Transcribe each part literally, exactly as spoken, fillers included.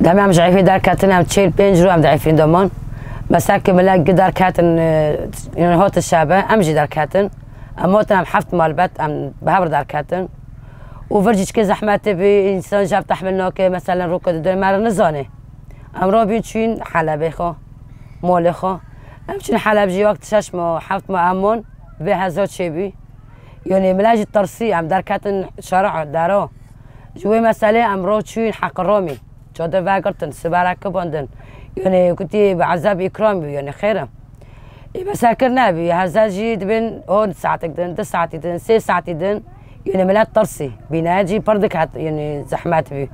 Em, em ji Efrîn derketin, em çêl pênc rû em di Efrîn de man. Mesela ki millet gi derketin, e, yani hatin şebe, em jî derketin. Em hatin em heft malbet, em bi hev re derketin. Û vir jî çikê zehmetê bî, însan ji hev tehmil nake, mesela rûke didin, me re nizane. Em rabîn çûyîn Helebê xwe, malê xwe. Em çûn Heleb jî wek şeş ma, heft ma em man, vê heza çêbî. Yanî millet jî tirsî, em derketin şara dera. Ji wê meselê em ro çûyîn Heqiromî. Çadir vegirtin, siberek kibandin. Yanî gotî bi ezeb îkram bî, yanî xêr e. Ê, mesela kir nebî, heza jî dibên on saetik din, du saetî din, sê saetî din. Yanî millet tirsî. Bînaya jî pir diket, yanî zehmet bî.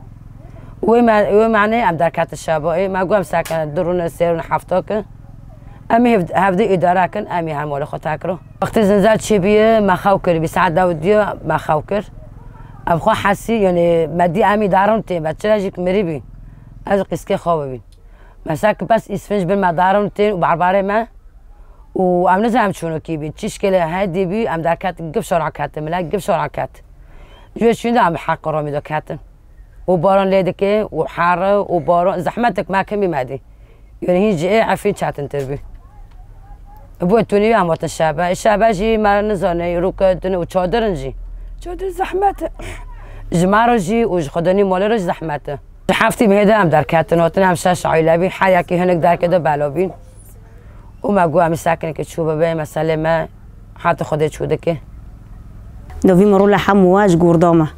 Wê me-, wê manê em derketin şeba, ê, me got em sekene du rûne, sê rûne hefta ki. Em ê hev-, hevdî îdare kin, em ê her malê xwe tekiro. Wextê zinzel çêbîye, me xew kir, bî saet dewdiye me xew kir. Em xwe hesî, yanî me dî em ê darin tê, me çira jî mirî bî. Ez qîskê xwe bibîn. Mesela ki bes îsfinc bin me darin tên û barbarê me û em nizan em çûnokî bîn. Çi şkêlê hê dî bî, em derket gif şora ket, millet gif şora ket. Ji wê çûyîn de em bi Heqiromî de ketin. Û baran lê dike û here û baran, zehmetek me kemî me dî. Yanî hîn ji ê Efrîn çetintir bî. Bo tunî em hatin şebe. Şebe jî me nizane, rûke dine û çadir in jî. Çadir zehmet e. Ji me re jî û ji xwedanî malê re jî zehmet e. Ji heftî mehê de em derketin, hatin em şeş aîle bîn, her yekî hinek derkê de bela bîn. Û me got, em ê sekinekê çû bibe, meselê me heta Xwedê çû dike. Navî min Rola Hemo e, ji Gorda me.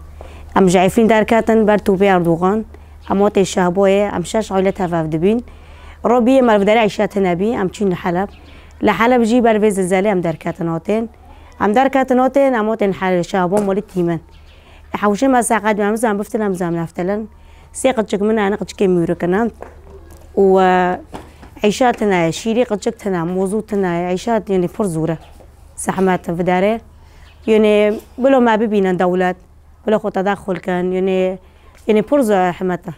Em ji Efrîn derketin ber topê Erdogan. Em hatê Şehboyê, em şeş aîle tev hev dibîn. Robiyê me li vê derê Eyşa tine bî, em çûn li Heleb. Li Heleb jî ber vê zilzelê em derketin hatên. Em derketin hatên, em hatên Hel-, Şehbo malî tîmin. Hewşê me seqet bî, em zan biftilin, em zan neftilin. Sê qirçik min hene, qirçikê mûrik in. Û, e, Eyşa tine, şîrî qirçik tine, mozû tine, Eyşa, yanî pir zor e. Zehmet e vê derê. Yanî bilo me bibînin dewlet, bilo xwe tedaxul kin, yanî, yanî pir zehmet e.